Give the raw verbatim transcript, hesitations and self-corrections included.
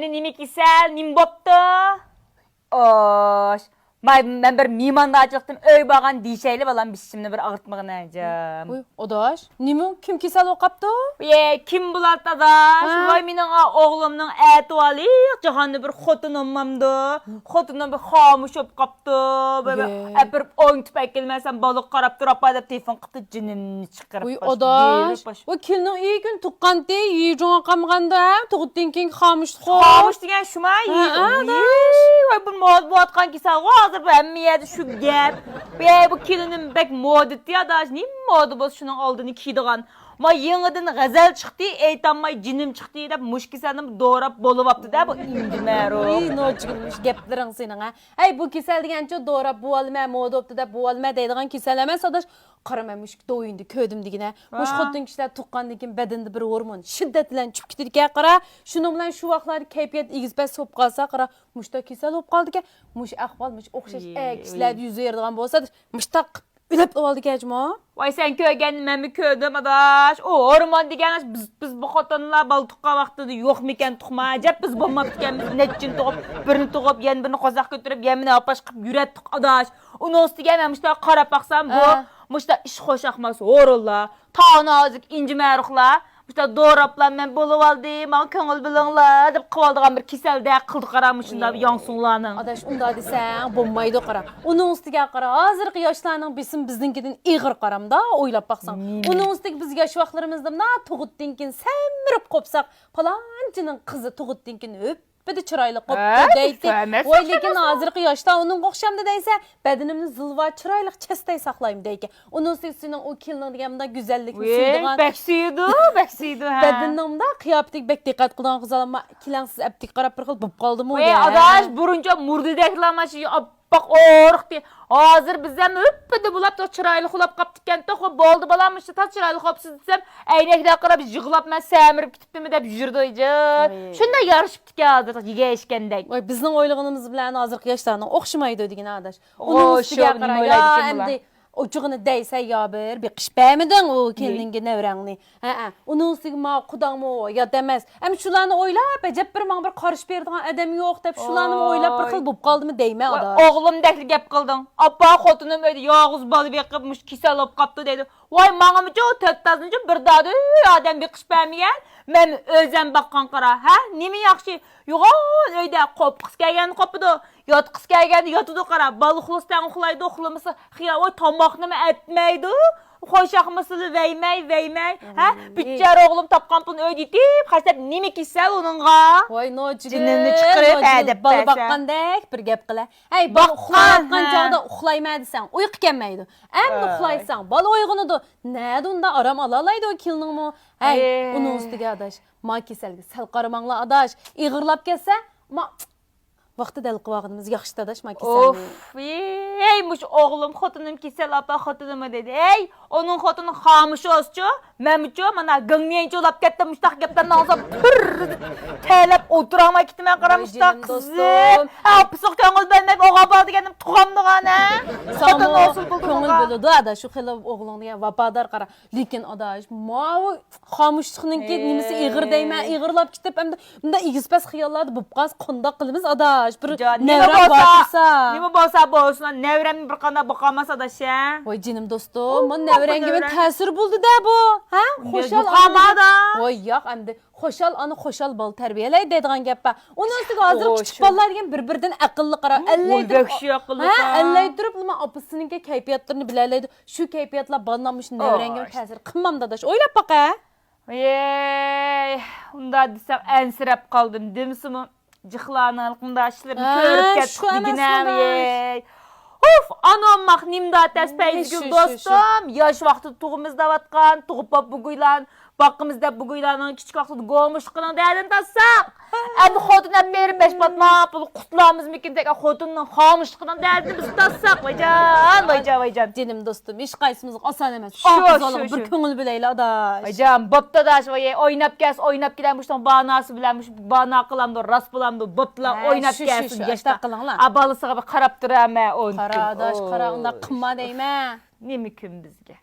نېمە كېسەل، نېمە بوپتۇ؟ ئاش. ماي، مەن بىر مېھماندارچىلىقتىن ئۆي بارغان دېيىشەيلى، بالام، بېشىمنى بىر ئاغرىتمىغىن، ئاجام. ۋوي، ئاداش، نېمە، كىم كېسەل بولۇپ قاپتۇ؟ ئى، كىم بولاتتى، ئاداش؟ ھە؟ ۋاي، مېنىڭ ئا، ئوغلۇمنىڭ ئەتىۋارلىق جاھاندا بىر خوتۇنى بولمامدۇ؟ خوتۇنۇم بىر خامۇش بولۇپ قاپتۇ. بىر، بىر ئەپىرىپ ئوينىتىپ ئەكەلمەسەم، بالىغا قاراپ تۇراپلا دەپ تېلېفون قىپتۇ، جېنىمنى چىقىرىپ. ۋوي، ئاداش، ۋوي، كېلىنىڭ ئىككى كۈن تۇغقانتى، يېجىڭغا قالمىغاندا، ھە؟ تۇغۇتتىن كېيىنكى خامۇشلۇق. خامۇش دېگەن شۇما؟ ھە، ھە، ئاداش. ۋاي، بۇ مودا بولۇۋاتقان كېسەلغۇ ھازىر، بۇ ھەممە يەردە شۇ گەپ. ۋاي، بۇ كېلىنىم بەك مودا ئەتتى، ئاداش. نېمە مودا بولسا، شۇنىڭ ئالدىنى كىيىدىغان. ما يېڭىدىن غەزەل چىقتى، ئېيتالماي جېنىم چىقتى دەپ مۇشۇ كېسەلنى دوراپ بولۇۋاپتۇ-دە، بۇ ئىنجىمەرۇ. ئى، نوچىگۈل، مۇشۇ گەپلىرىڭ سېنىڭ، ھە؟ ھەي، بۇ كېسەل دېگەنچۇ دوراپ بولۇۋالىمەن، مودا بوپتۇ دەپ بولۇۋالىمەن دەيدىغان كېسەل ئەمەس، ئاداش. قارا، مەن مۇشۇ دويۇندا كۆردۈم دېگىنە. مۇشۇ ۋا. خوتۇن كىشىلەر تۇغقاندىن كېيىن بەدىنىدە بىر ھورمون شىددەت بىلەن چۈشۈپ كېتىدىكەن، قارا. شۇنىڭ بىلەن شۇ ۋاقىتلاردا كەيپىيات ئېگىز-پەس بولۇپ قالسا، قارا، مۇشۇنداق كېسەل بولۇپ قالىدىكەن. مۇشۇ ئەھۋال مۇشۇ ئوخشاش ئى، ئەكسلەردە يۈز بېرىدىغان بولسا، مۇشۇنداق ئۆلۈپ ئالىدىكەن جۇمۇ. ۋاي، سەن كۆرگەننى مەنمۇ كۆردۈم، ئاداش. ئۇ ھورمون دېگەن بىز، بىز بۇ خوتۇنلار بالا تۇغقان ۋاقتىدا يوقمىكەن تۇغما ئەجەب، بىز بولماپتىكەنمىز، نەچچىنى تۇغۇپ، بىرنى تۇغۇپ، يەنە بىرنى قورساققا كۆتۈرۈپ، يەنە بىرنى ھاپاش قىلىپ يۈرەتتۇق، ئاداش. ئۇنىڭ ئۈستىگە مەن مۇشۇنداق قاراپ باقسام، بۇ ھە. مۇشۇنداق ئىش خوشاقماس ھورۇنلار، تا نازۇك ئىنجىمەرۇقلار مۇشۇنداق دوراپلا، مەن بولۇۋالدىم، ماڭا كۆڭۈل بۆلۈڭلار دەپ قىلىۋالىدىغان بىر كېسەلدەك قىلدى، قارا، مۇشۇنداق ياڭسۇڭلارنىڭ. ئاداش، ئۇنداق دېسەڭ بولمايدۇ، قارا. ئۇنىڭ ئۈستىگە قارا، ھازىرقى ياشلارنىڭ بېسىمى بىزنىڭكىدىن ئېغىر، قارامدا، ئويلاپ باقساڭ. نېمە؟ ئۇنىڭ ئۈستىگە بىز ياش ۋاقىتلىرىمىزدا مۇنداق تۇغۇتتىن كېيىن سەمرىپ قوپساق، پالانچىنىڭ قىزى تۇغۇتتىن كېيىن ئۆپپىدە چىرايلىق قوپتۇ دەيتتى. ۋاي، لېكىن ھازىرقى ياشلار ئۇنىڭغا ئوخشامدۇ دەيسە، بەدىنىمنى زىلۋا چىرايلىق چەستەي ساقلايمەن دەيكەن. ئۇنىڭ ئۈستىگە سېنىڭ ئۇ كېلىنىڭ دېگەن مۇنداق گۈزەللىكنى سۆيىدىغان، بەك سۆيىدۇ، بەك سۆيىدۇ، ھە. بەدىنىنىڭ مۇنداق قىياپىتىگە بەك دىققەت قىلىدىغان قىزلار، كېلىڭ سىز ئەپتىكى قاراپ بىر خىل بوپ قالدىمۇ؟ ۋاي، ئاداش، بۇرۇنچە مۇردىدەكلا مانا شۇ ئاپئاق ئورۇقتى. ھازىر بىزدەم ئۆپپىدە بولاپ، چىرايلىق بولاپ قاپتىكەنتۇق. بولدى بالام، مۇشۇ تاز چىرايلىق بوپسىز دېسەم، ئەينەكلەرگە قاراپ يىغلاپ، مەن سەمرىپ كېتىپتىمەن دەپ يۈرىدۇ، ۋاي. شۇنداق يارىشىپتىكەن ھازىر، يېگەن ئىچكەندەك. ۋاي، بىزنىڭ ئويلىغىنىمىز بىلەن ھازىرقى ياشلارنىڭ ئوخشىمايدۇ دېگىنە، ئاداش. ئۇنىڭ ئۈستىگە قارا، يا ئەمدى ئوچۇقىنى دەيسەن يا بىر بېقىش بەرمىدىڭ ئۇ كېلىنىڭگە نەۋرەڭنى. ھەئە، ئۇنىڭ ئۈستىگە ما قۇداڭمۇ يات ئەمەس. ئەمدى شۇلارنى ئويلاپ، ئەجەب بىر ماڭا بىر قارشى بېرىدىغان ئادەم يوق دەپ، شۇلارنىمۇ ئويلاپ بىر خىل بوپ قالدىمۇ دەيمەن، ئاداش. ئوغلۇمدەكلا گەپ قىلدىڭ. ئاپا، خوتۇنۇم ئۆيدە يالغۇز بالا بېقىپ، مۇشۇ كېسەل بولۇپ قاپتۇ دەيدۇ. ۋاي، ماڭىمۇچۇ تۆت تازىنىچۇ بىر دادۈي ئادەم بېقىش بەرمىگەن. مەن ئۆزەم باققان قارا، ھە؟ نېمە ياخشى؟ يوغان ئۆيدە قوپقۇسى كەلگەندە قوپىدۇ، ياتقۇسى كەلگەندە ياتىدۇ قارا. بالا ئۇخلىسا تەڭ ئۇخلايدۇ، ئۇخلىمىسا خىيال، ۋاي، تاماقنىمۇ ئەتمەيدۇ. خوشاقمىسىلا ۋەيمەي، ۋەيمەي. ھە؟ بىچارە ئوغلۇم تاپقان پۇلنى ئۆيدە يېتىپ خەجلەپ نېمە كېسەل ئۇنىڭغا؟ ۋاي، نوچىگىل، جېنىمنى چىقىرىپ، نوچىگىل، ھە، دەپ بالا باققاندەك بىر گەپ قىلە. ھەي، بالا ئۇخلاۋاتقان چاغدا ئۇخلايمەن دېسەڭ، ئۇيقۇ كەلمەيدۇ. ئەمدى ئۇخلايساڭ، بالا ئويغىنىدۇ. نەدە ئۇنداق ئارام ئالالايدۇ كېلىنىڭمۇ؟ ھەي، ئۇنىڭ ئۈستىگە ئاداش، ما كېسەلگە سەل قارىماڭلار ئاداش. ئېغىرلاپ كەتسە، ما ۋاقتىدا ھەل قىلىۋالغىنىمىز ياخشى ئاداش، ما كېسەلنى. ئوف، ھەي، مۇشۇ ئوغلۇم، خوتۇنۇم كېسەل، ئاپا، خوتۇنۇممۇ دېدى. ھەي، ئۇنىڭ خوتۇنى خامۇش بولسىچۇ، مەنمۇچۇ مانا گېڭنيەنچۇ بولاپ كەتتىم، مۇشۇنداق گەپلەرنى ئاڭلىسام، پۈر تەرلەپ ئولتۇرالماي كېتىمەن، قارا، مۇشۇنداق قىزىم. ئاپىسىغا كۆڭۈل بۆلمەي ئوغۇل بالا دېگەننىم تۇغامدىغان، ھە؟ خوتۇن بولسۇن، كۆڭۈل بۆلىدۇ ئاداش، شۇ خېلى ئوغلۇڭ دېگەن ۋاپادار، قارا. لېكىن ئاداش، ماۋۇ خامۇشلۇقنىڭكى نېمىسى ئېغىر دەيمەن، ئېغىرلاپ كېتىپ، ئەمدى مۇنداق ئېگىز-پەس خىياللاردا بولۇپ قالسا، قانداق قىلىمىز ئاداش؟ بىر نەۋرەم بار تۇرسا. نېمە بولسا بولسۇن، نەۋرەمنى بىر قانداق باقالماس ئاداش، ھە؟ ۋاي جېنىم دوستۇم، مانا نەۋرەڭگە مەن تەسىر بولدى-دە بۇ، ھە؟ خۇشال ئانا. ۋاي ياق، ئەمدى خۇشال ئانا خۇشال بالا تەربىيەلەيدۇ دەيدىغان گەپ بار. ئۇنىڭ ئۈستىگە ھازىر كىچىك بالىلار دېگەن بىر-بىرىدىن ئەقىللىق، قارا، ئەللەيدۇرۇپ، ھە، ئەللەيدۇرۇپلا ئاپىسىنىڭكى كەيپىياتلىرىنى بىلەلەيدۇ. شۇ كەيپىياتلار بالىلارغا مۇشۇ نەۋرەڭگە تەسىر قىلمامدۇ ئاداش؟ ئويلاپ باقە. ۋىيەي، ئۇنداق دېسەڭ ئەنسىرەپ قالدىم دېمىسىمۇ، جىقلارنىڭ ھېلىقى مۇنداق ئىشلىرىنى كۆرۈپ كەتتۇق دېگىنەم، ۋىيەي. ئۇف، ئانا ئوماق نېمىدا تەس پەيزىگۈل دوستۇم، ياش ۋاقتىدا تۇغىمىز دەۋاتقان، تۇغۇپ باپ بۈگۈيلەن باقىمىز دەپ بۈگۈيلەرنىڭ كىچىك ۋاقتىدا گومۇشلۇقىنىڭ دەردىنى تارتساق، ئەمدى خوتۇن ئەپ بېرىپ بەش پاتما پۇل قۇتۇلامىزمىكىن دېگەن خوتۇننىڭ خامۇشلۇقىنىڭ دەردىنى بىز تارتساق، ۋايجان، ۋايجان، ۋايجان. جېنىم دوستۇم، ھېچقايسىمىزغا ئاسان ئەمەس. شۇ، شۇ، شۇ. بىر كۆڭۈل بۆلەيلى، ئاداش. ۋايجان، بوپتۇ، ئاداش، ۋاي، ئويناپ كەلسە، ئويناپ كېلە، مۇشۇنىڭ باناسى بىلەن، مۇشۇ بانا قىلامدۇ، راست بولامدۇ، بوپتۇلا، ئويناپ كەلسۇن، ياشتا. ئا، بالىسىغا بىر قاراپ تۇرامەن، ئون كۈن. قارا، ئاداش، قارا، ئۇنداق قىلما دەيمەن. نېمە كۈن بىزگە؟